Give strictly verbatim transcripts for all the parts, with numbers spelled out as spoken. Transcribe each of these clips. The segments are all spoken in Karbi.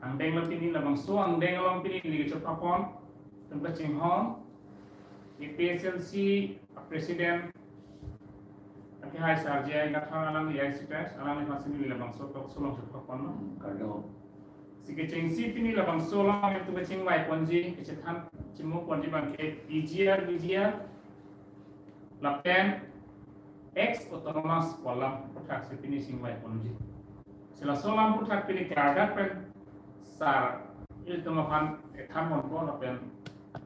Angdeng lo pini, labangso angdeng along pini neli kechok apon, tum kachinghon, A P H L C President, akehai Sir J I Kathar alangli A I C Press, alangliphan si neli labangso talk show along chok apon lo. Kardom. Si kechengsi pini labangso along tum kachingvai ponji, kachethan chimo ponji abang ke P G R, V G R, lapen ex autonomous pu alam aphuthak si pini chingvai ponji. Si laso alam aphuthak pini klardak pen sir ilitum aphan kethan ponpo lapen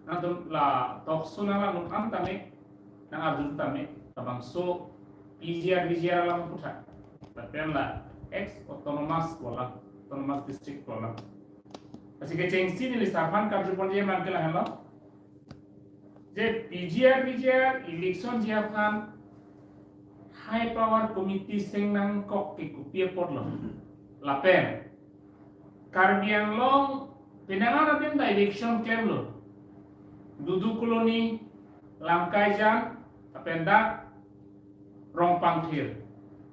nangtum la talk show nanglang-un tame, nang-arju tame, labangso P G R, V G R alam aphuthak, lapen la ex autonomous pu alam, autonomous district pu alam. Lasi kechengsi neli sir aphan karju ponji abang ke lahenlo. Je P G R, V G R election ji aphan High Power Committee cheng nangkok ke kopi apotlo. Lapen Karbi Anglong penang arat adim ta election klemlo. Dudu Colony, Lamkaijan, lapen dak Rongpangthir,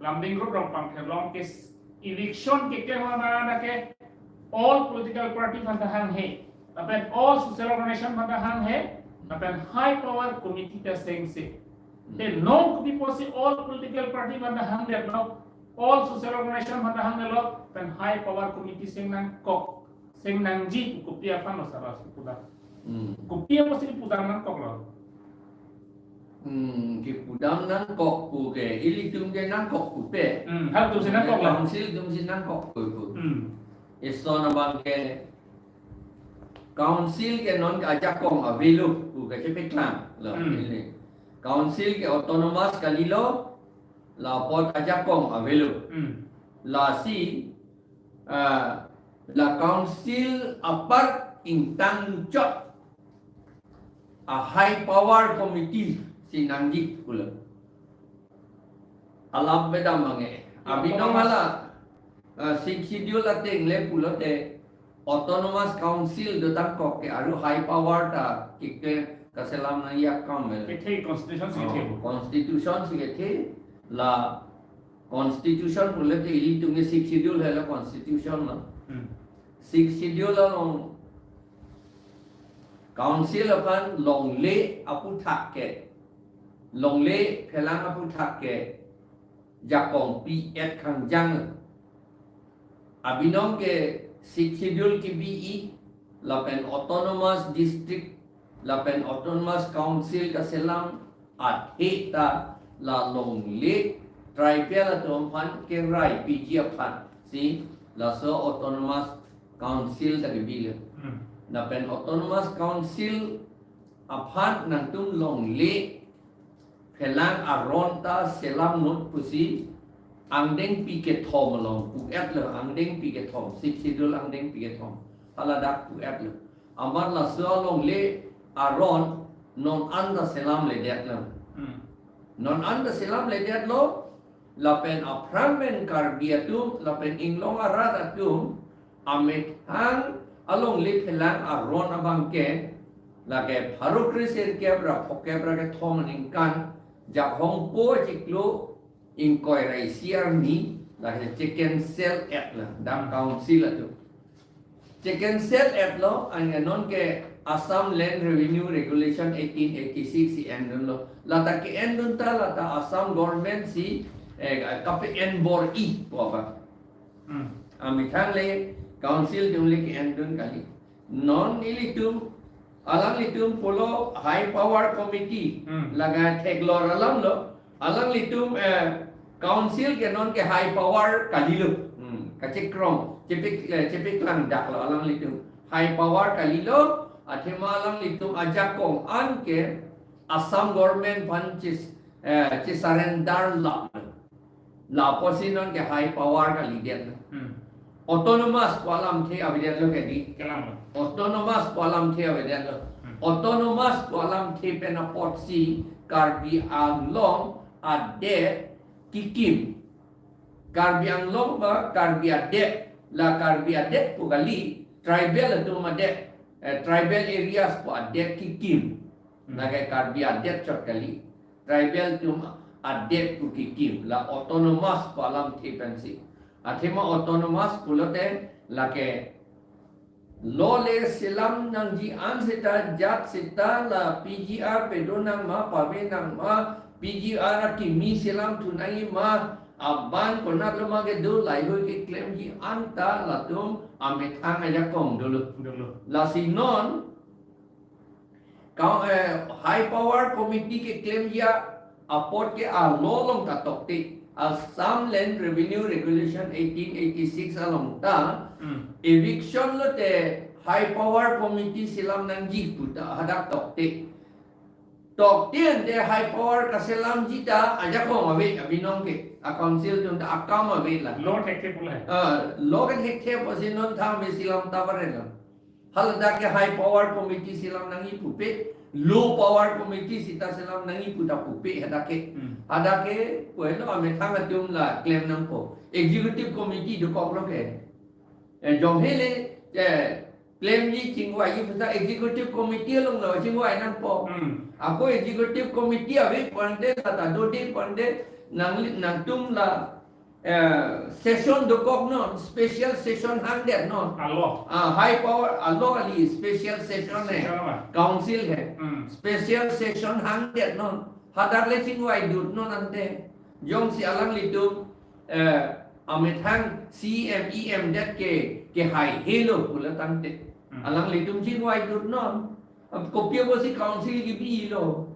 Lumding Road Rongpangthir along ke s-, election keklem abang ke all political party aphan ta hanghe, lapen all social organization aphan ta hanghe, lapen High Power Committee ta chengsi. Te non kopi apotsi all political party aphan ta hangdetlo, all social organization aphan ta hangdetlo, lapen High Power Committee cheng nangkok, cheng nangji pu kopi aphan lo sir, lasi pudam. Hmm. Kopi apotsi pudam nangkoklo? Hmm, kepudam nangkok pu ke, ilitum ke nangkok pupe. Hmm, halatum si nangkoklo. Council atum si nangkok pu pu. Hmm. Ison abang ke, council ke non ke ajakong avelo pu kachepeklang lo. Hmm. Ili. Council ke autonomous kalilo, la apot ajakong avelo. Hmm. Lasi, ah, la council apar ingtangchot a High Power Committee si nangji pulo. Alam bedam mange. Abinong hala, ah, Sixth Schedule ateng le pulote Autonomous Council dotangkok ke aru High Power ta kike kaselam nangji akam mel. Kethe constitution si kethe. Oh, constitution si kethe, la constitution pulote ilitum ke Sixth Schedule helo constitution lo. Hmm. Sixth Schedule along council aphan longle aphuthak ke, longle phelang aphuthak ke jakong pi-et khangjang. Abinong ke Sixth Schedule kebi-i, lapen autonomous district, lapen autonomous council kaselam athe ta la longle tribal atum aphan kerai piji aphan si laso autonomous council ta kebilo. Hmm. Lapen autonomous council aphan nangtum longle phelang aron ta selam not pusi angdengpi kethom along pu-etlo, angdengpi kethom, Sixth Schedule angdengpi kethom, haladak pu-etlo. Amat laso alongle aron non anta selamledetlo. Hmm. Non anta selamledetlo, lapen aphrang pen Karbi atum, lapen inglong arat atum, amethang alongle phelang aron abang ke, lake pharo kresirkep ra phokep ra kethom aningkan, Jakhong po chiklo ingkoi ra isi arni, lake che-cancel-etlo, dak council atum. Che-cancel-etlo, anke non ke Assam Land Revenue Regulation eighteen eighty-six si endunlo. Lata ke-endun ta, lata Assam government si, eh, kape-enbor-i pu abang. Hmm. Amethang le council atum le ke-endun kali. Non ilitum, alanglitum pulo High Power Committee, hmm, laga theklor alam lo, alanglitum, eh, council ke non ke High Power kalilo. Hmm, kachekrong, chepe-, eh, chepeklangdaklo alanglitum. High Power kalilo, athema alanglitum ajakong an ke Assam government aphan chis-, eh, che-surrender lo. Lapusi non ke High Power kalidetlo. Hmm. Autonomous pu alamthe avedetlo ke di. Kelanglo. Autonomous pu alamthe avedetlo. Hmm. Autonomous pu alamthe pen apotsi Karbi Anglong adet kekim. Karbi Anglong ba Karbi adet, la Karbi adet pu kali, tribal atum adet, eh, tribal areas pu adet kekim. Hmm. Lake Karbi adet chot kali. Tribal atum adet pu kekim, la autonomous pu alamthe pensi. Athema autonomous pulote lake Lo le selam nangji an seta jat seta la P G R pedo nang ma, pave nang ma, P G R akimi selam thu nangji ma, aban konat lo ma kedo, laheihui keklemji anta latum amethang ajakong dolo. Dolo. Lasi non, kau, eh, High Power Committee keklemji apot ke a-law along ta tokte. Assam Land Revenue Regulation eighteen eighty-six along ta, Hmm. eviction lote High Power Committee selam nangji pu ta hadak tokte. Tokte ante High Power kaselamji ta ajakong ave, abinong ke, a-council atum ta akam ave la. Law thekthe pu la. Ah, law ke thekthe pusi non thang me selam ta bare lo. Haladak ke High Power Committee selam nangji pupe, Low Power Committee seta selam nangji pu ta pupe hadak ke. Hmm. Hadak ke, puelo amethang atum la klem nangpo. Executive Committee dokok lo ke. Eh, jong hele, eh, klemji chingvai ji puta Executive Committee along lo chingvai nangpo. Hmm. Ako Executive Committee ave pu ante la ta dode pu ante nang, nangtum la, eh, session dokok non, special session hangdet non. A-law. Ah, High Power a-law kali, special session he. Session apa? Council he. Hmm. Special session hangdet non. Hadak le chingvai dut non ante. Jongsi alanglitum, eh, amethang C M E M det ke, kehai helo pula tangte. Hmm. Alanglitum chingvai dut non. Ab kopi apotsi council kebilo.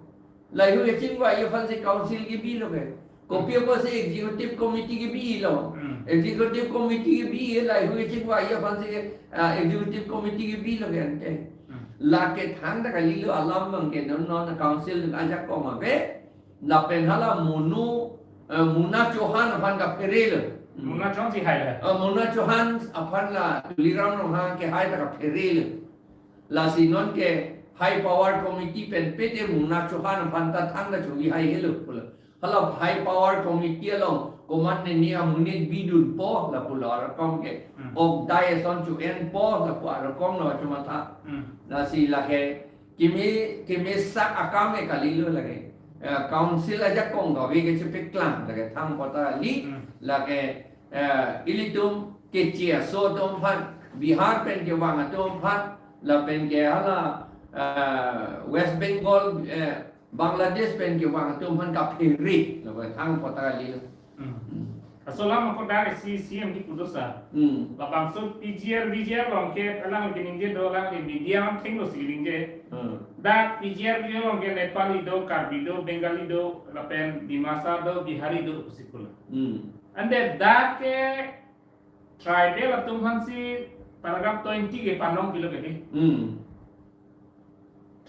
Laheihui kechingvai aphansi council kebilo ke. Kopi apotsi executive committee kebilo. Hmm. Executive committee kebi laheihui kechingvai aphansi ke, ah, executive committee kebilo ke ante. Hmm. Lake thangta kalilo alam abang ke non non council ajakong ave. Lapen hala Monu, eh, Muna Chauhan aphan kaphere lo. Hmm. Muna Chauhan si hai la. Eh, Muna Chauhan aphan la Tuliram Ronghang kehai ta kaphere lo. Lasi non ke High Power Committee pen pete Muna Chauhan aphan ta thangta choli hai helo pulo. Hala High Power Committee along komat ne ni amonit bidunpo lapulo arokom ke. Hmm. Ok dai ason chu-enpo lapu arokom lo chumatha. Hmm. Lasi lake keme, kemesak akam ke kalilo lake. Eh, council ajakong kave kechepeklang lake thang kota li. Hmm. Lake, eh, ilitum keche aso atum aphan, Bihar pen kevang atum aphan, lapen ke hala, eh, West Bengal, eh, Bangladesh pen kevang atum aphan kaphere, lapen thang kota li. Hmm. Hmm. Laso alam ako dak isi C M kipu do sa. Hmm. Labangso P G R V G R along ke alang keningje do, alang ke media athengno si ningje. Hmm. Dak P G R V G R along ke Nepali do, Karbi do, Bengali do, lapen Dimasa do, Bihari do pusi pulo. Hmm. Ante dak ke tribal atum aphansi paragraph twenty kepanong pilo ke dei. Hmm.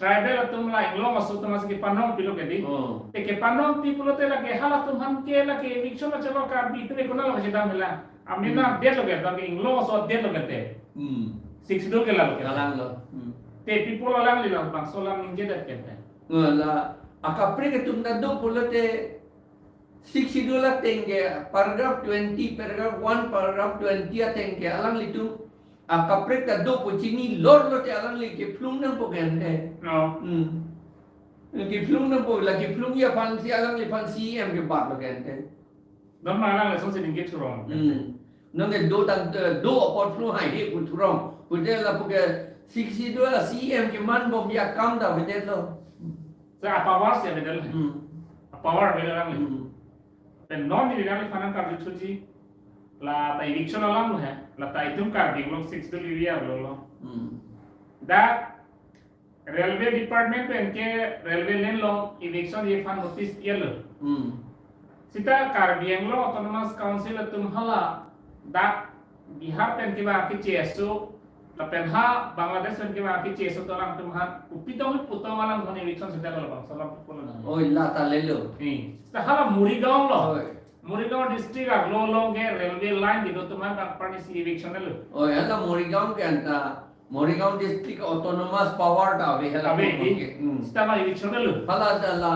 Tribal atum la inglong aso atum aphansi kepanong pilo ke dei. Oh. Te kepanong pi pulote lake halatum aphan ke lake eviction achalo Karbi atum ke konat lo kachedam hela. Amena Hmm. det lo ke, tangke inglong aso det lo ke te. Hmm. Sixth Schedule ke la lo ke. Kalang lo. Hmm. Te pi pulo alangli labangso alam ningjedet ke te. Wala, akaprek atum ta do pulote Sixth Schedule ateng ke paragraph twenty, paragraph one, paragraph twenty ateng ke alanglitum akaprek ta do pu chinilo lote alangli kephlung nangpo ke ante. No. Hmm. Kephlung nangpo, la kephlungji aphansi alangliphan C M kebat lo ke ante. Non ma alang lason si ningje thurong. Hmm. Nonke do tang, eh, do apot phlung haihe pu thurong. Pute lapu ke Sixth Schedule C M keman bomji akam ta avedet lo. Sa a-power si avedet lo. Hmm. A-power avedet alangli. Hmm. Pen non ni alangliphan nangkarju thuji. La ta eviction alam lo he. La ta itum Karbi Anglong Sixth Schedule area lo lo. Hmm. Dak Railway Department pen ke railway line along eviction ji aphan notice diya lo. Hmm. Seta Karbi Anglong Autonomous Council atum hala dak Bihar pen kevang ke C S O, lapen ha Bangladesh pen kevang ke C S O atum alangtum aphan kopi tong pu tong alangphan eviction seta labangso alam pulo na. Oi, la ta lelo. Ni, seta hala Morigaon lo. Oi. Morigaon district arlo along ke railway line kedo atum aphan parni si eviction lo. Oi, hala Morigaon ke anta Morigaon district autonomous power ta ave hala. Ave, pon di? Ke. Hmm. Seta la eviction lo. Hala ta la,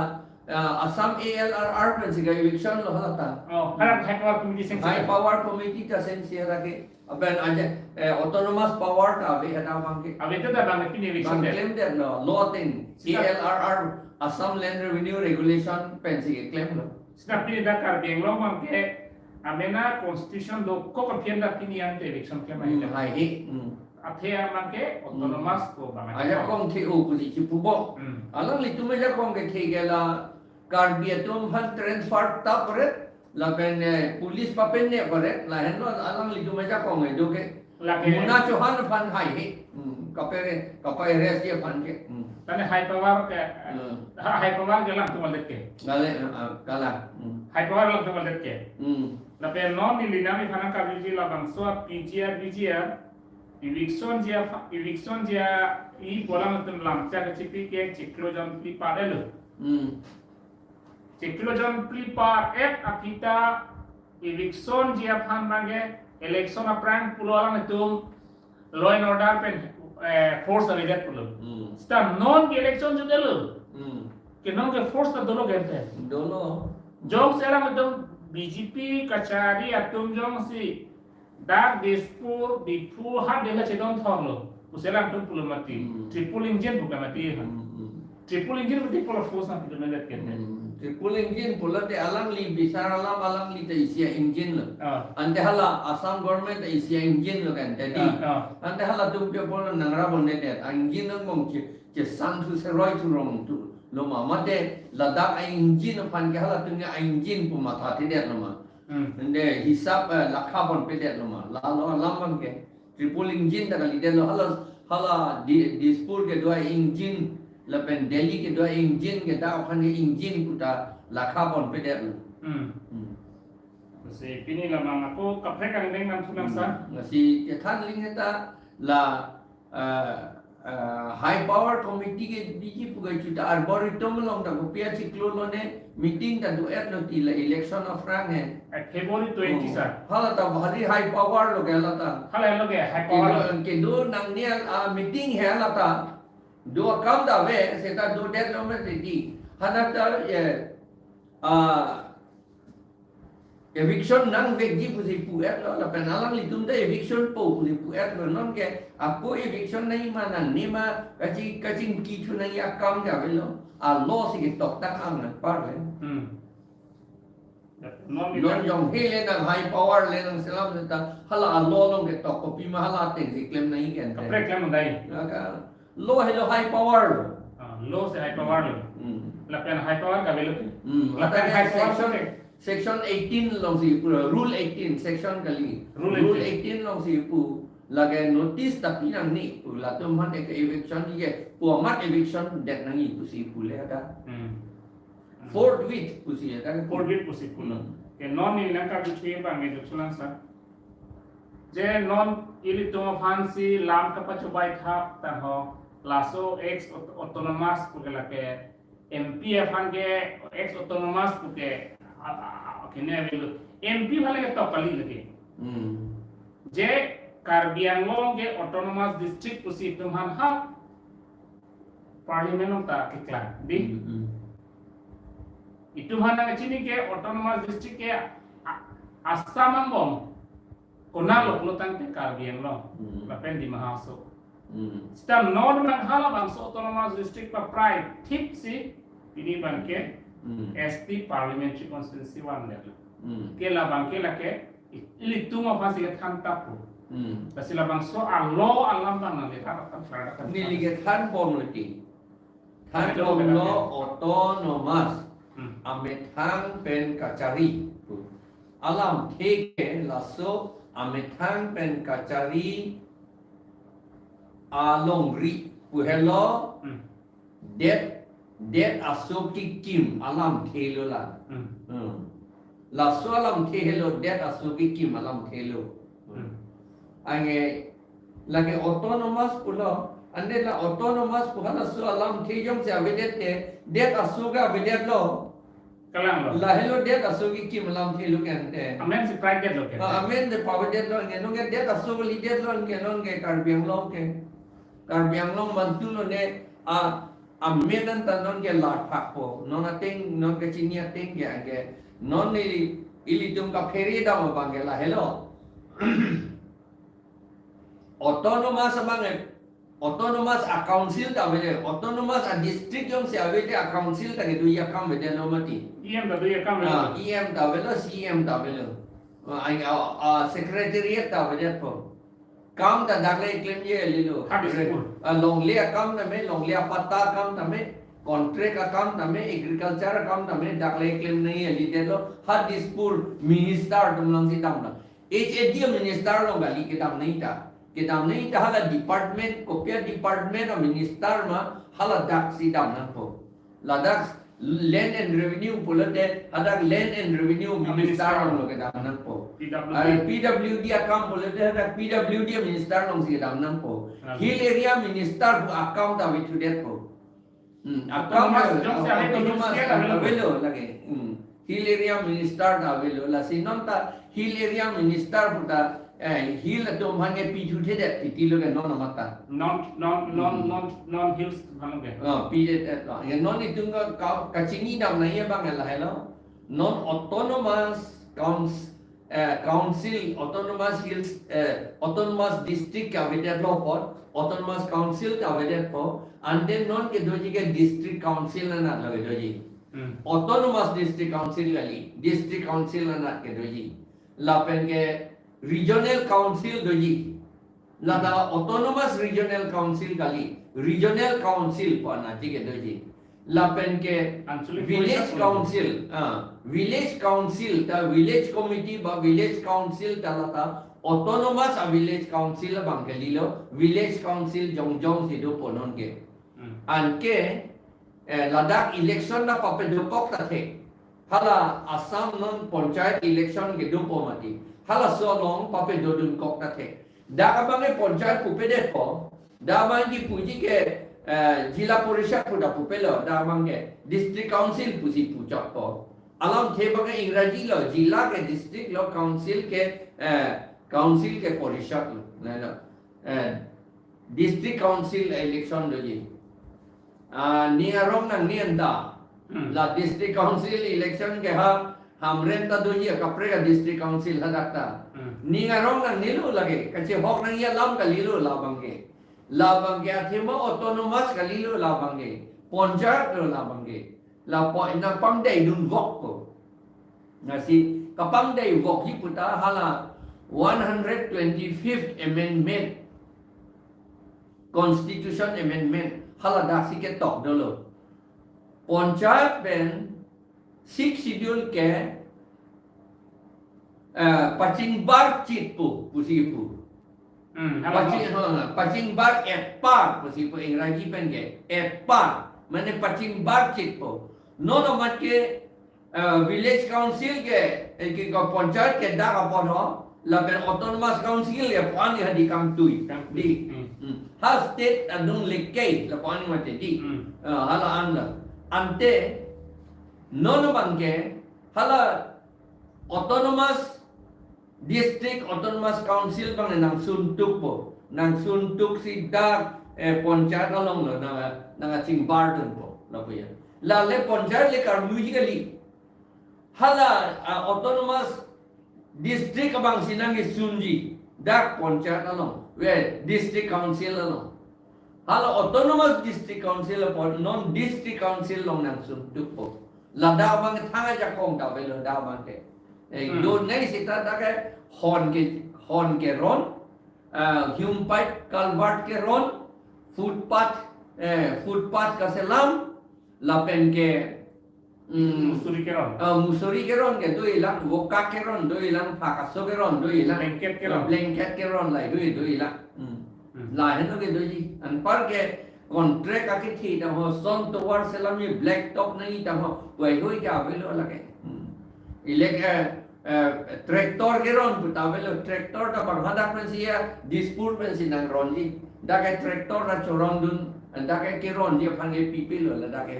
ah, Assam A L R R pensi ke eviction lo hala ta. Oh, hala High Power Committee sengsi. High Power Committee ta sengsi hala ke. Aben aja, eh, autonomous power ta ave hala abang ke. Ave ta abang ke pini eviction Bang det. Klemdet lo, law ateng. Seta A L R R, Assam Land Revenue Regulation pensi keklem lo. Seta pini dak Karbi Anglong abang ke amena constitution dokok aphi an dak pini ante eviction klem Hmm, ahi. Haihe. Hmm. athe abang ke autonomous ko bang ajakong the-o pusi chipu bom. Hmm. Alanglitum ajakong kethe ke la Karbi atum aphan transfer tap ret, lapen, eh, police papen ne paret, lahenlo alanglitum ajakong kedo ke. Lake Mona Chauhan aphan hai he. Hmm. Kapere, kapa-arrest ji aphan ke. Hmm. Tane high power ke, Hmm. ha, high power ke langtum adet ke. Kale, ah, kala. Hmm. High power langtum adet ke. Hmm. Lapen non neli nangli aphan nangkarjuji labangso a P G R, V G R, eviction ji a, eviction ji a, i polang atum lamchak kachipi ke chiklo jon phli par-etlo. Hmm. Chiklo jon phli par-et apita eviction ji aphan abang ke election aphrang pulo alanglitum law and order pen, eh, force avedet pulo. Hmm. Seta non ke election jutdetlo. Hmm. Ke non ke force ta dolo ke ante. Dolo. Jongsi alanglitum B J P kachari atum jongsi dak Dispur, Diphu, ha dela chedon thorlo pusi alangtum pulo mati. Hmm. Triple engine pu ke mati. Hmm, hmm. Triple engine mati pulo force na pulo na ke. Hmm. Triple engine pulote alangli bisar alam, alangli ta isi a-engine lo. Ah. Ante hala Assam government ta isi a-engine lo kan tadi. Ah, ah. Ante halatum pi pulo nangra bondet. Engine nang bong che, chesang thu seroi thu rong thu lo ma. Mate ladak a-engine aphan ke halatum ke a-engine pu mathathedet lo ma. Hmm. Ante hisap, eh, lakha ponpedetlo ma. Lalo alam abang ke. Triple engine ta kalidetlo. Hala, hala Di-, Dispur kedo a-engine, lapen Delhi kedo a-engine ke dak aphan ke engine pu ta lakha ponpedetlo. Hmm. Hmm. Lasi pini labang ako kaprek angdeng nangthu nang sa. Hmm. Lasi kethan aling ta la, ah, ah, high power committee ke diji pu ke chuta Arboretum along ta kopi achiklo lone meeting ta do-etlo ti la election aphrang he. Eh, February twenty, Oh. sir. Hala ta bhari high power lo ke hala ta. Hala lo ke high power. Kedo, kedo nangne a, ah, meeting he hala ta. Do akam ta ave, seta dodetlo mati. Hala ta, eh, ah, eviction nangvekji pusi pu-etlo, lapen alanglitum ta eviction po pusi pu-etlo, non ke ako eviction nangji ma nangne ma kachi-, kachingki thu nangji akam ke avelo, a-law si ketok tang ang nangpar le. Hmm. Non Non kita jong he le nang high power le nang selam seta, hala a-law along ketok kopi ma hala ateng si klem nangji ke ante. Kaprek klem nang dai. Ya ka, law helo high power lo. Ah, law si high power lo. Hmm. Lapen high power ke avelo ke. Hmm. Lapen Lapen high power section, ke. Section eighteen along si pu, rule eighteen, section kali. Rule Rule eighteen. eighteen along si pu, lake notice ta pi nangne pu, latum aphan ke eviction ke, pu amat eviction det nangji pusi pu le ada. Hmm. Forthwith pusi ada. Forthwith pusi pu. Hmm. Ke non neli nangkarju abang me duksulang sa. Je non ilitum aphansi lam kapachobai thap tangho, laso ex aut-, autonomous pu ke lake M P aphan ke ex autonomous pu ke, a, a, a, kene avelo. M P aphan le ketok kali lake. Hmm. Je Karbi Anglong ke autonomous district pusi itum aphan ha Parliament along ta keklang, dei. Hmm, hmm. Itum aphan nangchini ke autonomous district ke a-, Assam angbong konatlo pulo tangte Karbi Anglong, Hmm. lapen Dima Hasao. Hmm. Seta non abang halabangso autonomous district paprai thip si pini abang ke Hmm. S T parliamentary constituency vandet. Hmm. Ke labang ke lake i-, ilitum aphansi kethan tap pu. Hmm. Lasi labangso a-law alam abang nang lihat akan, akan. Neli kethan bom lagi. Than Ada bom lo ada. Autonomous. Hmm. Amethang pen kachari. Alamthe ke laso amethang pen kachari alongri pu helo. Hmm. Det, det aso kekim alamthe lo la. Hmm. Hmm. Laso alamthe helo, det aso kekim alamthe lo. Hmm. Anke lake autonomous pulo, ante la autonomous pu halaso alamthe jongsi avedet te, det aso ke avedetlo. Kalang lo. Lahelo det aso kekim alamthe lo ke ante. Amen si private lo ke. Ah, amen si pavedetlo, anke non ke det aso kalidetlo, anke non ke Karbi Anglong ke. Karbi Anglong mantu lone, a, amen anta non ke larphak po. Non ateng, non kachini ateng ke, anke non ili, ilitum kaphere dam abang ke lahelo. Autonomous abang e, autonomous a-council ta avele, autonomous a-district jongsi avele a-council ta kedoji akam avedetlo mati. E M ta doji akam avedetlo. Ah, E M ta avelo, C E M ta avelo. Ah, a, a, secretariat ta avedetpo. Kam ta dak le klemji kalilo. Ha Dispur. Ah, longle akam tame, longle apatta akam tame, contract akam tame, agriculture akam tame, dak le klem nangji kalidetlo. Ha Dispur minister atum alongsi damnang. H A D minister along kali kedam nangji ta. Kedam nangji ta hala department, kopi a-department a-minister ma, hala daksi damnangpo. Ladak Land and Revenue pulote, hadak Land and Revenue a-minister minister along lo kedam nangpo. P W D. Ar P W D akam pulote, hadak P W D minister alongsi kedam nangpo. Ah. Hill Area Minister pu akam ta avethudetpo. Hmm, akam Autonomous, jongsi ave, autonomous, hill area avelo. Avelo lake. Hmm. Hill Area Minister ta avelo. Lasi non ta Hill Area Minister pu ta, eh, hill atum aphan ke pithuthedet, pitilo ke non amat ta. Non, non, non, Hmm. non, non hills aphan lo ke. Oh, pidet, eh, lo. Ya, non itum ka, ka, kachini dam nangji abang lahelo. Non autonomous council, eh, council, autonomous hills, eh, autonomous district kavedetlo apot, autonomous council kavedetpo, ante non kedoji ke district council anat lo kedoji. Hmm. Autonomous district council kali, district council anat kedoji. Lapen ke regional council doji. Lata autonomous regional council kali, regional council pu anat ji kedoji. Lapen ke Anchalik village porishad council, ah, village council ta village committee ba village council ta lata autonomous a-village council abang kalilo, village council jongjong si dopo non ke. Hmm. Anke, eh, ladak election ta papadokok ta thek. Hala Assam non panchayat election kedopo mati. Halaso along papadodunkok ta thek. Dak abang ke panchayat pupedetpo. Dak abang kipuji ke, eh, Zilla Parishad pu ta pupelo. Dak abang ke district council pusi puchotpo. Alamthe abang ke Ingraji lo, zilla ke district lo, council ke, eh, council ke parishad lo. Nai lo. Eh, district council election doji. Ah, ning arong nangji anta. Hmm. La district council election ke ha Hamren ta doji, kaprek a-district council hadak ta. Hmm. Ning arong nangjilo lake, kachehok nangji alam kalilo labang ke. Labang ke athema autonomous kalilo labang ke. Panchayat lo labang ke. Lapu ina pangdai dunvokpo. Lasi kapangdaivokji pu ta hala one hundred twenty-fifth Amendment, Constitution Amendment, hala daksi ketok dolo. Panchayat pen Sixth Schedule ke, eh, pachingbar chitpo, pusi pu. Hmm, hala Paching, hos. Ha, pachingbar etpar, pusi pu Ingraji pen ke, etpar, mane pachingbar chitpo. Non amat ke, eh, village council ke, eh, ke, ke panchayat ke dak apor ho, lapen autonomous council ke pu ani hadi kangtui. Kangtui. Di. Hmm. Hmm. Ha state adung leke, lapu ani mati di. Hmm. Eh, hala anda. Ante, non abang ke, hala autonomous district, autonomous council abang nangsuntukpo. Nangsuntuk si dak, eh, panchayat along lo nang, nangchingbar dunpo. Lapu ya. Lale panchayat le karluji kali. Hala, ah, autonomous district abang si nangsunji. Dak panchayat along. We, district council along. Hala autonomous district council apot non district council along nangsuntukpo. Ladak abang thang ajakong ta avelo dak abang ke. Eh, Hmm. Donai sita dak ke hon ke, hon keron, ah, hume pipe culvert keron, footpath, eh, footpath kaselam, lapen ke, hmm, Musuri keron. Ah, musuri keron ke dolang, vokak keron dolang, phakaso keron dolang. Blanket keron. Ah, blanket keron lahai do, dolang. Hmm. Hmm. Lahenlo kedoji. Anpar ke contract akethi tangho, son tovar selamji, black top nangji tangho, wai hoi ke avelo lake. Hmm. Ilek, eh, eh, tractor keron pu ta avelo, tractor ta bang hadak pensi ya, Dispur pensi nangronji. Dak ke tractor ta chorongdun, dak ke keronji aphan ke pipelo ladak ke.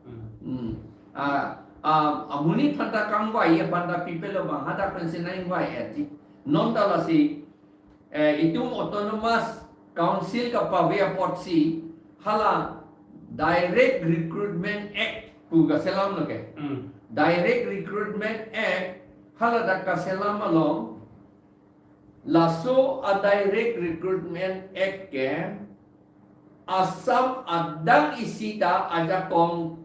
Hmm. Hmm. Ah, ah, amonit aphan ta kangvai aphan ta pipelo bang hadak pensi nangvai etji. Non ta lasi, eh, itum Autonomous Council kapave apotsi hala Direct Recruitment Act pu kaselam lo ke. Hmm. Direct Recruitment Act hala dak kaselam along, laso a-Direct Recruitment Act ke Assam adang isi ta ajakong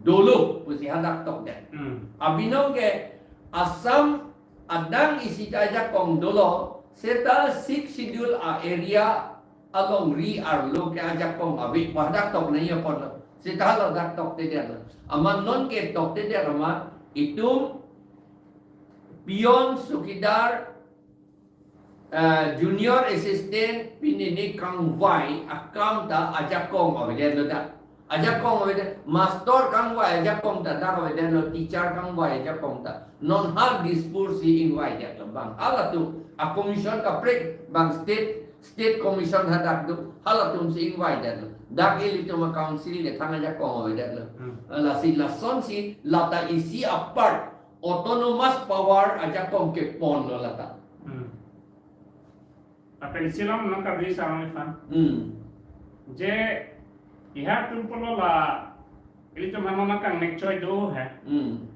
dolo pusi hadak tokdet. Hmm. Abinong ke Assam adang isi ta ajakong dolo, Seta Sixth Schedule a-area alongri arlo ke ajakong ave, pu hadak tok nangji apotlo. Seta hala dak toktedet lo. Amat non ke toktedet amat itum peon, sukidar, eh, junior assistant, pini ne kangvai akam ta ajakong avedet lo dak. Ajakong avedet, master kangvai ajakong ta dak avedet lo, teacher kangvai ajakong ta. Non ha Dispur si ingvaidet lo bang. Halatum a-commission kaprek bang state, state commission hadak do. Halatum si ingvaidet lo. Dak ilitum a-council kethang ajakong avedet lo. Hmm. Lasi lasonsi lata isi apart autonomous power ajakong kepon lo lata. Hmm. Lapen isi alam nangkardui sarong iphan. Hmm. Je ihar tumpulo la ilitum aphan nangkangnek choi do he. Hmm.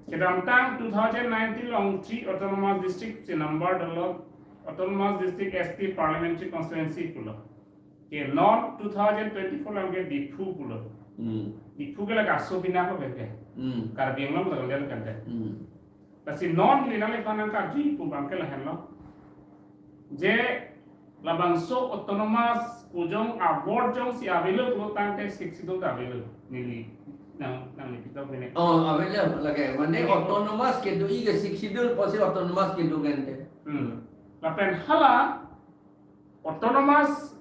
Kedamtang two thousand nineteen along three autonomous district si number dolo, autonomous district S T parliamentary constituency pulo. Ke non two thousand twenty-four along ke Diphu pulo. Hmm. Diphu ke lake aso bina ko beke. Hmm. Karbi Anglong laga level kante. Hmm. Lasi non neli nangliphan nangkarju pu abang ke lahenlo. Je labangso autonomous ujong a-ward jongsi avelo pulotangte Sixth Schedule ta avelo. Neli nang, nangli pitok mene. Oh, avelo lake. Mane, hmm, autonomous kedo-i ke Sixth Schedule pusi autonomous kedo kante. Hmm. Lapen hala autonomous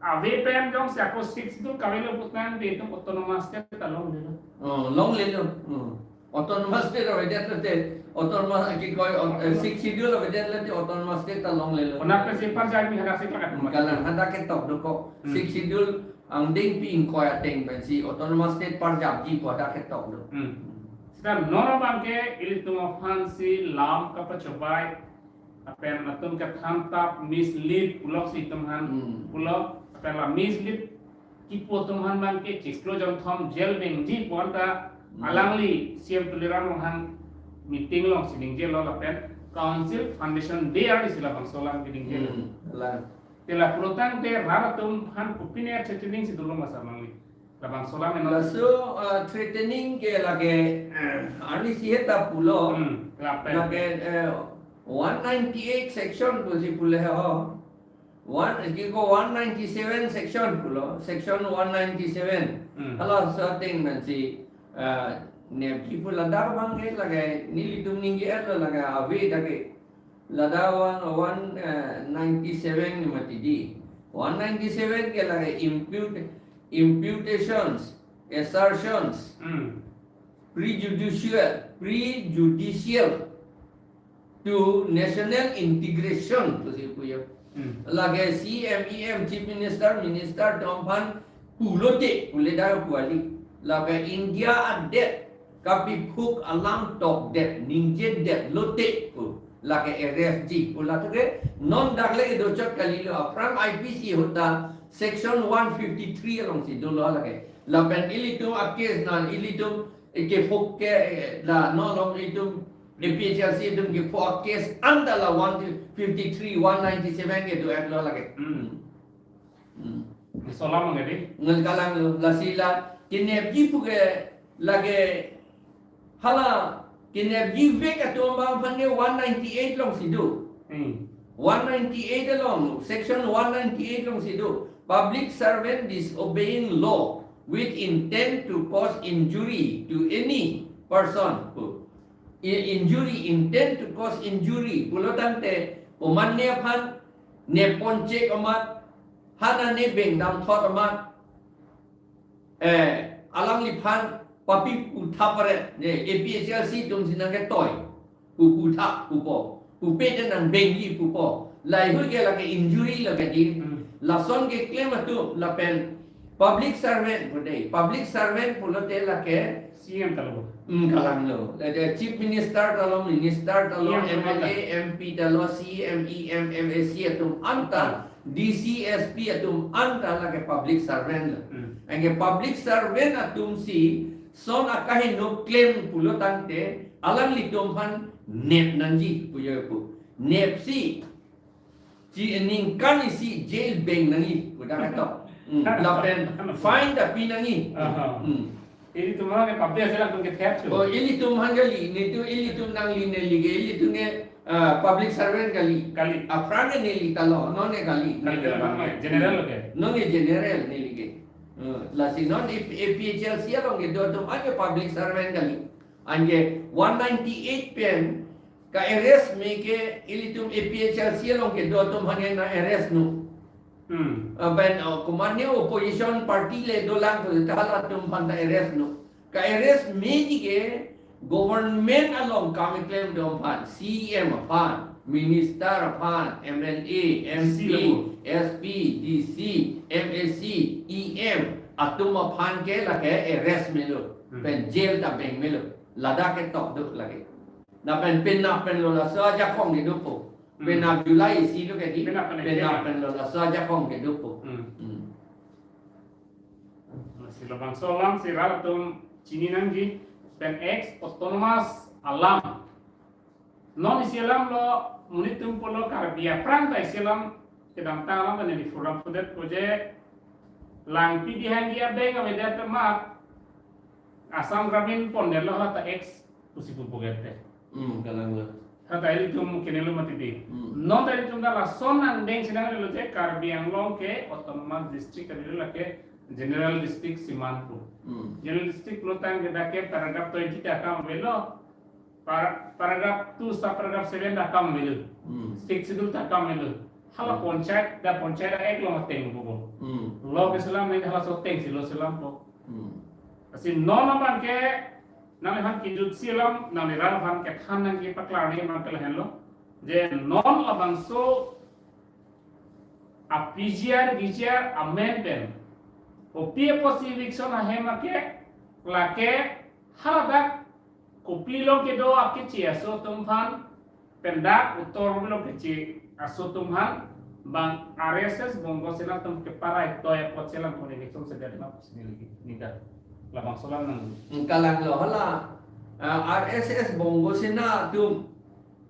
ave pen jongsi ako Sixth Schedule kavelo putangte itum autonomous state ta longlelo. Oh, longlelo. Hmm. Autonomous state avedet lote, autonomous, ki koi, eh, Sixth Schedule avedet lote autonomous state ta longlelo. Konat pensi parjam mi hadak si klakat. Kalang hadak ketok dokok. Hmm. Sixth Schedule angdengpi ingkoi ateng pensi autonomous state parjamji pu hadak ketok do. Hmm. Seta non abang ke ilitum aphansi lam kapachobei, lapen latum kethan tap mislead puloksi itum aphan, hmm, pulo, lapen la mislead kipu atum aphan abang ke chiklo jonthom jail vengji pu anta, hmm, alangli C M Tuliram Ronghang meeting alongsi ningjelo lapen Council Foundation Day arni si labangso alam keningjelo. Hmm, la. Te la pulotangte rat atum aphan kopine threatening si dolo ma sa alangli? Labangso alam eno. Laso, uh, threatening ke lake, uh, arnisi heta pulo. Hmm, lapen. Lake, uh, one ninety-eight section pusi pule ho. One, ki ko one ninety-seven section pulo, section one ninety-seven. Hmm. Halaso ateng pensi, uh, nepji pu ladak abang ke lake, nelitum ningje-etlo lake, ave dak ke. Ladak one, one, uh, ninety-seven ni mati di. One ninety-seven ke lake impute, imputations, assertions, hmm, prejudicial, prejudicial to national integration pusi puyo. Hmm. Lake C M, E M, Chief Minister, Minister atum aphan pulote, pule dak pu kali. Lake India adet kapiphuk alam tokdet, ningjedet lote pu. Lake arrest ji pu, lake non dak le kedochot kalilo, aphrang I P C ahut ta section one fifty-three alongsi dolo lake. Lapen ilitum a-case nan, ilitum, eh, kephuk ke, eh, la non along ilitum A P H L C atum kephuk a-case anta la one fifty-three, one ninety-seven kedo-etlo lake. Hmm. Hmm. Laso alam nge di? Ngan kalanglo, lasi la kenepji pu ke lake hala kenepji vek atum abang aphan ke one ninety-eight alongsi do. Hmm. One ninety-eight along, section one ninety-eight alongsi do. Public servant disobeying law with intent to cause injury to any person. I-, injury, intent to cause injury pulotangte, komatne aphan neponchek amat, hana ne bengdam thot amat, eh, alangliphan papi puthap pare, ne A P H L C atumsi nangketoi, pu puthap pupo, pupe te nangbengji pupo, lahei hui ke lake injury lake di. Hmm. Lason keklem atum lapen public servant pu dei, public servant pulote lake C M ta lo. Hmm, kalanglo. Lake Chief Minister ta lo, Minister ta lo, C M M L A, ta lo. M P ta lo, C M, E M, M A C atum anta, ah, D C, S P atum anta lake public servant lo. Hmm. Anke public servant atumsi son akaheno klem pulotangte alanglitum aphan nep nangji puyo pu. Nepsi chi ningkan isi jail beng nangji pu dak ketok. Hmm, lapen fine ta pi nangji. Aha. Hmm. Ilitum aphan ke public asai latum ke thep chu. Oh, ilitum aphan kali, netum ilitum nangli neli ke, ilitum ke Ah, public servant kali. Kali. Aphrang ke neli ta lo, non ke kali. Kali, kali, non ke general ke. Non ke general neli ke. Eh, lasi non A P H L C along kedo atum an ke public servant kali. Anke one ninety-eight pen ka-arrest me ke ilitum A P H L C along kedo atum aphan ke nang-arrest nu. Hmm. Ah, pen, oh, komatne opposition party le dolang pu ta halatum aphan ta arrest nu. Ka-arrest meji ke government along kam keklem atum aphan, C E M aphan, minister aphan, M L A, M P, C level. S P, D C, M A C, E M atum aphan ke lake arrest melo. Hmm. Pen jail ta beng melo. Ladak ketok do lake. Lapen penap pen lo laso ajakong kedo po. Hmm. Penap July isi lo ke di. Penap pen Penap pen lo laso ajakong kedo po. Hmm. Hmm. Si labangso alam si rat atum chini nangji pen ex autonomous alam. Non isi alam lo monit atum pulo Karbi aphrang ta isi alam kedamtang alam pen di program pudet proje Langpi Dihangji abeng avedet pen mat Assam Gramin pondetlo hala ta ex pusi pu puget te. Hmm, kalang lo. Hala ta ilitum kenelo mati di. Hmm. Non ta ilitum ta lason angdeng si nangnelo je Karbi Anglong ke autonomous district kali lake general district siman pu. Hmm. General district lo tang ke dak ke paragraph twenty ta akam avelo. Para, paragraph two sub paragraph seven ta akam avelo. Hmm. Sixth schedule ta akam avelo. Hala Hmm. panchayat da panchayat act along ateng pu. Hmm. Lo ke selam nangji hala so ateng si lo selam po. Hmm. Lasi non abang ke nangliphan kejut si alam, nangli rat aphan kethan nangji paklar ni abang ke lahenlo. Je non labangso a P G R V G R amen pen kopi apotsi eviction ahem ake lake haladak kopi along kedo akeche aso atum aphan pen dak Uttar Karbi along keche aso atum aphan bang R S S Bongo Sena atum keparai toy apot selam kone ni atum sedet ma pusi neli nida labangso alam nang. Kalang lo hala, ah, R S S Bongo Sena atum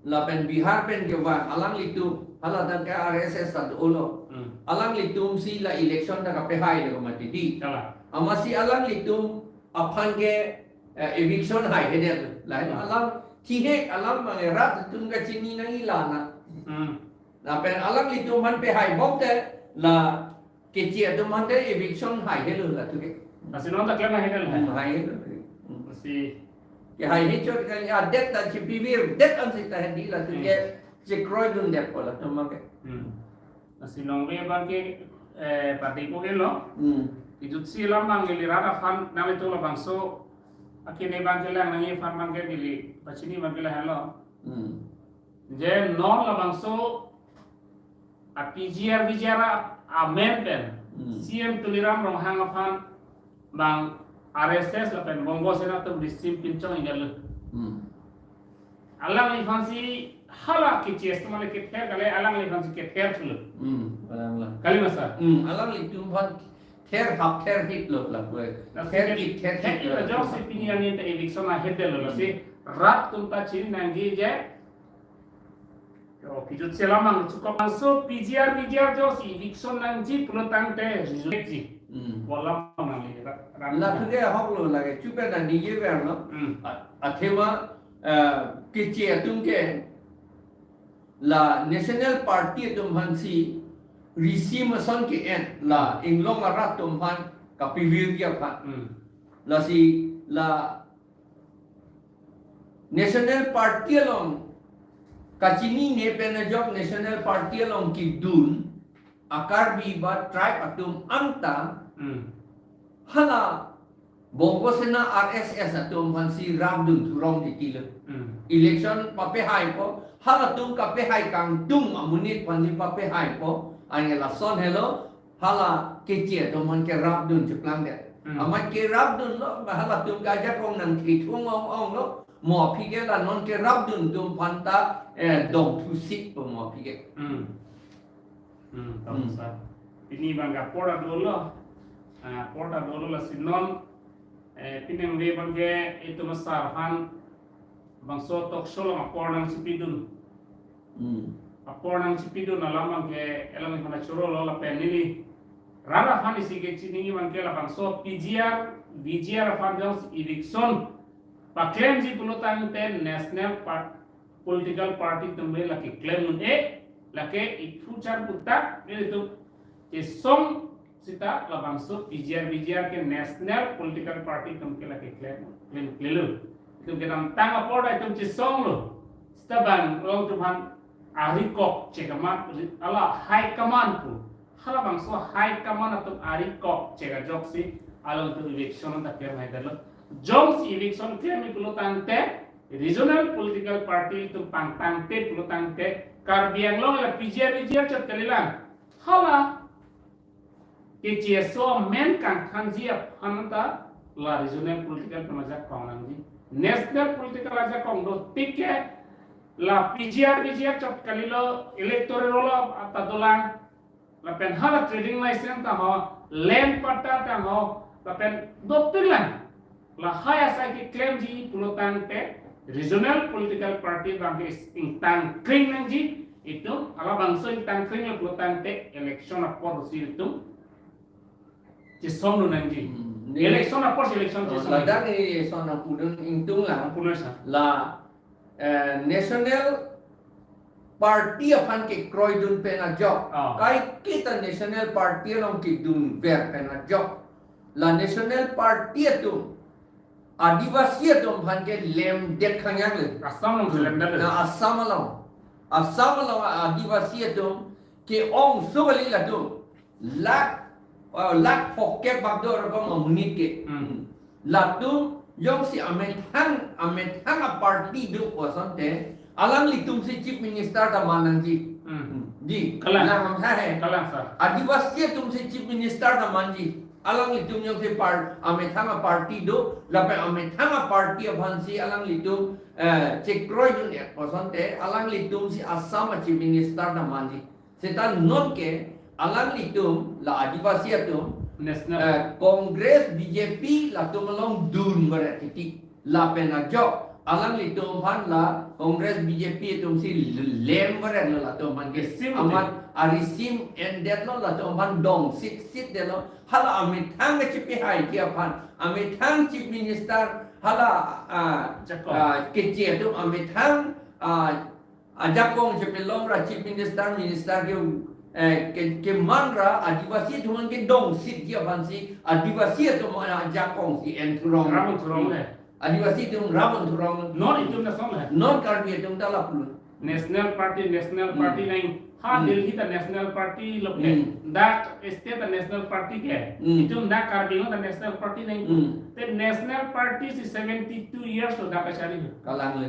lapen Bihar pen kevang alanglitum hala tangka R S S ta dolo. Hmm. Alanglitum si la election ta kapehai lo mati di. Kala. Amatsi alanglitum aphan ke, eh, eviction haihedet. Lain Hmm. alam thihek alam abang rat atum kachini nangji la na. Hmm. Lapen alanglitum aphan pehai bom te la keche atum aphan te eviction haihelo latum ke. Lasi non ta klem ahedet la. Hmm, haihelo. Hmm. Lasi Kehaihe chot kali adet ta chipivir det ansi ta hedi latum ke Hmm. chekroidundet po latum ke. Hmm. Lasi nonve abang ke, eh, padi ko ke lo. Hmm. Kejut si alam abang ili rat aphan nanglitum labangso akine abang ke lang nangji aphan abang ke ili pachini abang ke lahenlo. Hmm. Je non labangso a P G R V G R amen pen Hmm. C M Tuliram Ronghang aphan bang R S S lapen Bongo Sena atum risim pinchong ingat lo. Hmm. Alangliphan si hala keche aso mane kether kali alangliphan si kether thulo. Hmm. Kalang lo. Kali masa. Hmm. Alanglitum aphan ther hap ther hit lo la kue. Lasi Ther ke- hit ther ther hit hit lo. lo jok si pini ani ta eviction ahedet lo lasi rat atum ta chini nangji je. Yo, kejut si alam abang chukop abangso P G R V G R jok si eviction nangji pulo tangte reject ji. Hmm. Bolam nangli ra- ra- Latum ke ahok lo lake chupe na D J ver no. Hmm. A- athema, eh, keche atum ke la National Party atum aphan si risim ason ke-en la inglong arat atum aphan kapivirji aphan. Hmm. Lasi la National Party along kachinine pen ajok National Party along kedun a Karbi ba tribe atum anta Hmm. hala Bongo Sena R S S atum aphan si rapdun thurong titi lo. Hmm. Election papehai po, halatum kapehai kangtung amonit aphan si papehai po, anke lason helo, hala keche atum aphan kerapdun cheplang det. Hmm. Amat kerapdun lo, halatum ke ajakong nangkethung ong ong lo, mo aphi ke la non kerapdun atum aphan ta, eh, dong thusik po mo aphi ke. Hmm. Hmm, Hmm. Tamsa. Pini abang ke apor ta dolo. Ah, apor ta dolo lasi non, eh, pini nonve abang ke itum asar aphan bangso talk show along apor nangchipidun. Hmm. Apor nangchipidun alam abang ke alangliphan choro lo lapen neli rat aphan isi kechiniji abang ke labangso P G R, V G R aphan jok eviction paklemji pulo tangte National Par-, political party atum ke lake klem un-e, lake iphu char putak, nelitum chesong seta labangso P G R V G R ke national political party atum ke lake klem, klem klelo. Itum kedamtang apor ta itum chesonglo. Seta bang along atum aphan ari kok chekamat, hala high command pu. Halabangso high command atum ari kok chek ajoksi along atum election ta klem haidetlo. Jongsi election klem pulo tangte regional political party atum pangtangte pulo tangte Karbi Anglong la P G R V G R chot kalilang. Hala ke G S O amen kangthanji aphan ta la regional political ajakong nangji. National political ajakong do tik ke la P G R V G R chot kalilo, electoral roll ta dolang. Lapen hala trading license ta ho, land patta ta ho, lapen dopik lang. Lahai asai keklemji pulo tangte regional political party abang ke ingtangkring nangji, itum halabangso ingtangkringlo pulo tangte election apor si itum chesonglo nangji. Hmm, ne- Election apor si election Oh, chesong. Ladak election apudun ingtung lang. Puno sa. La eh, national party aphan kekroidun pen ajok. Oh. Kaiketa national party along kedunver pen ajok. La national party atum Adivasi atum aphan ke lemdet khang yang le. Assam along si lemdet le. Na Assam along. Assam along Adivasi atum ke-ongso kali latum. Lakh, uh, lakh phokep bak do rokom amonit ke. Hmm. Latum jongsi amethang, amethang aparty do kosonte, alanglitum si chief minister ta man nangji. Hmm. Di, Kalang. Lang ham tha he. Kalang, sir. Adivasi atum si chief minister ta manji. Alanglitum jongsi par-, amethang aparty do, lapen amethang aparty aphan si alanglitum, eh, chekroidun-et kosonte, alanglitum si Assam a chief minister ta manji. Seta non ke alanglitum la Adivasi atum, National. Eh, Congress, B J P latum along dunver titi. Lapen ajok alanglitum aphan la Congress, B J P atum si l-, lemver lo latum aphan ke. Sim amat arisim endetlo, latum aphan dongsit sitdetlo. Hala amethang ke chipihai ke aphan. Amethang chief minister hala, ah, Jakong. Ah, keche atum amethang, ah, ajakong chepelom ra chief minister, minister ke, eh, ke, keman ra Adivasi atum kedongsit ji aphan si Adivasi atum ajakong si en thurong. Ram thurong le. Adivasi atum ram thurong. Non itum lason le. Non Karbi atum ta lapulo. National party, national Hmm. party nang. Ha Hmm. Delhi ta national party lo ke. Hmm. Dak state ta national party ke. Hmm. Itum dak Karbi Anglong ta national party nang. Hmm. Te national party si seventy two years lo dak kachari. Kalang le.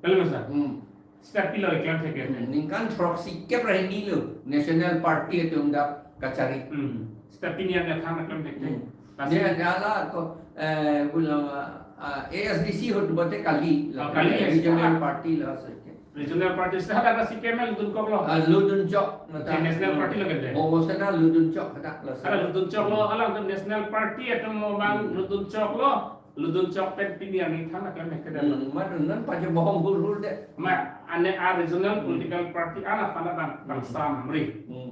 Kalang sa. Hmm. Seta pilo keklem thek ke. Hmm, ningkan throksi kep ra hini lo National Party atum dak kachari. Hmm. Seta pini amethang keklem thek ke. Hmm. Lasi dia, dia la ko, eh, gula, ah, A S D C ahut bote kali la. Oh, kali, Regional ah. Party la sa ke. Regional party seta ada si P M L dun kok lo. Ah, lo dun chok, mata. National Party lo ke de. Bongo Sena lo dun chok, kata la sa. Ada lo dun chok lo, alang tu National Party atum mo bang Hmm. lo dun chok lo. Lo dun chok pen pini amethang keklem thek ke de. Hmm, mat non pache bohong hul hul de. Ma, ane a regional Hmm. political party ana pana bang, bang Hmm. samri. Hmm.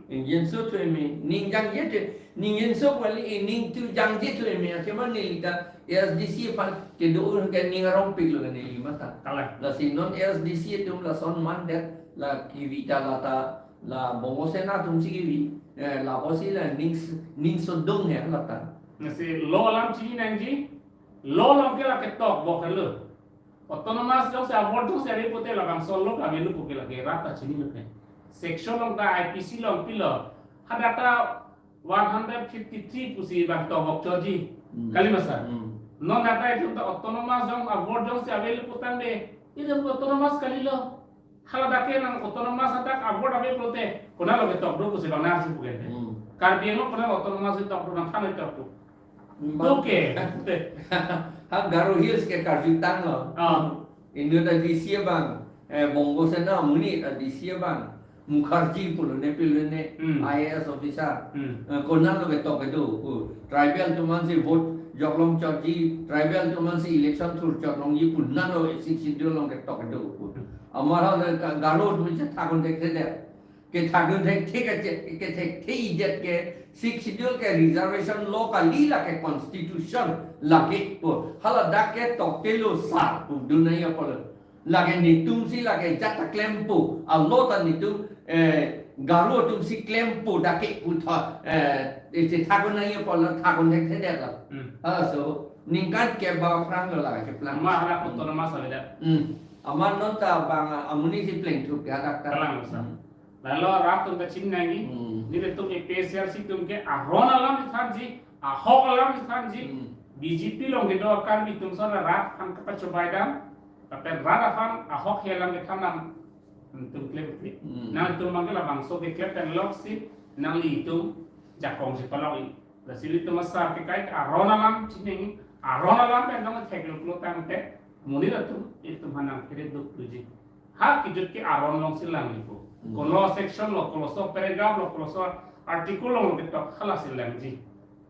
Ning jinso thu eme, ning jangje thu, ning jinso kali, ning thu jangje thu eme, akhema neli ta A S D C aphan kedo un ke ning arongpik lo ke neli mata. Kalang. Lasi non A S D C atum lason mandet, la kivita lata, la Bongo Sena atum si kivi, eh, lapusi la ning s-, ning sodung he lata. Lasi lo alam chini nangji, lo alam ke la ketok bok helo. Autonomous jongsi avote jongsi ave pute labangso lo kave lo puke lake rat ta chinilo ke. Section along ta I P C along pilo. Hadak ta one hundred fifty three pusi bang tobok choji. Hmm. Kali ma sir? Hmm. Non hadak itum ta autonomous jong avote jongsi ave lo putangte, itum autonomous kalilo. Hala dak ke nang autonomous adak avote ave pulote, konatlo ketok do pusi bang nangji puke. Hmm. Karbi Anglong konatlo autonomous ketok do, nangkhan ketok do. Hmm. Oke. Ha Garo Hills ke karjutanglo. Ah. Inut A D C abang, eh, Bongo Sena amonit A D C abang, Mukherjee pulo ne pilo ne, Hmm. I A S officer. Hmm. Eh, konatlo ketok kedo, pu. Tribal atum aphan si vote joklong chotji, tribal atum aphan si election thur chotlongji pu, konatlo Sixth Schedule along ketok kedo, pu. Hmm. Amar ha le ka-, Garo atum si thakdun thekthe de. Kethakdun thekthe kache, kethekthedet ke Sixth Schedule ke reservation law kali, lake constitution lake pu. Hala dak ke toktelo sar pu dun nangji apotlo. Lake netum si lake jat ta klempo, alo ta netum, eh, Garo atum si klempo dak ke puthot, eh, isi thakon nangji apotlo thakon thekthedet lo. Hmm. Ah, so, ningkan kep ba phranglo lake keplang. Amat rak autonomous avedet. Hmm. Amat non ta bang amonit si plengthup ya dak ta. Kalang sa. Hmm. Lalo rat atum ta chinine nangji. Hmm. Nelitum A P H L C atum ke aron alam si thanji, ahok alam si thanji. Hmm. B J P along kedo Karbi atum son rat aphan kapachobei dam. Lapen rat aphan ahok alam kethan dam. Nangtum klemkle. Hmm. Nangtum abang ke labangso keklem pen lok si nanglitum jakong si palok-i. Lasi ilitum asar ke kai aron alam chinine nangji, aron alam pen dong thekluklo tangte, monit atum ilitum aphan nangkiri duk tuji. Ha kejut ke aron along si lang-ipo. Hmm. Kolo section lo, kolo so paragraph lo, kolo so article lo ketok hala si langji.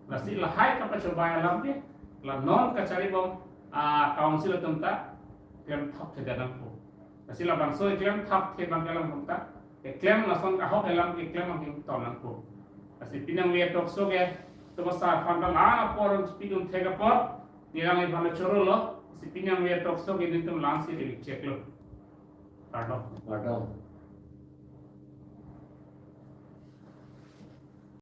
Lasi lahai kapachobei alam ke, la non kacharibom, ah, council atum ta klemthapthe nangpo. Lasi labangso klemthapthe abang ke alam atum ta, keklem lason ahok alam keklem abang ke ton nangpo. Lasi pini nangli talk show ke, itum asar aphan ta la apor pidun thek apot, neli nangliphan chorolo, lasi pini nangli talk show ke nelitum la-an si review cheklo. Kardom. Kardom.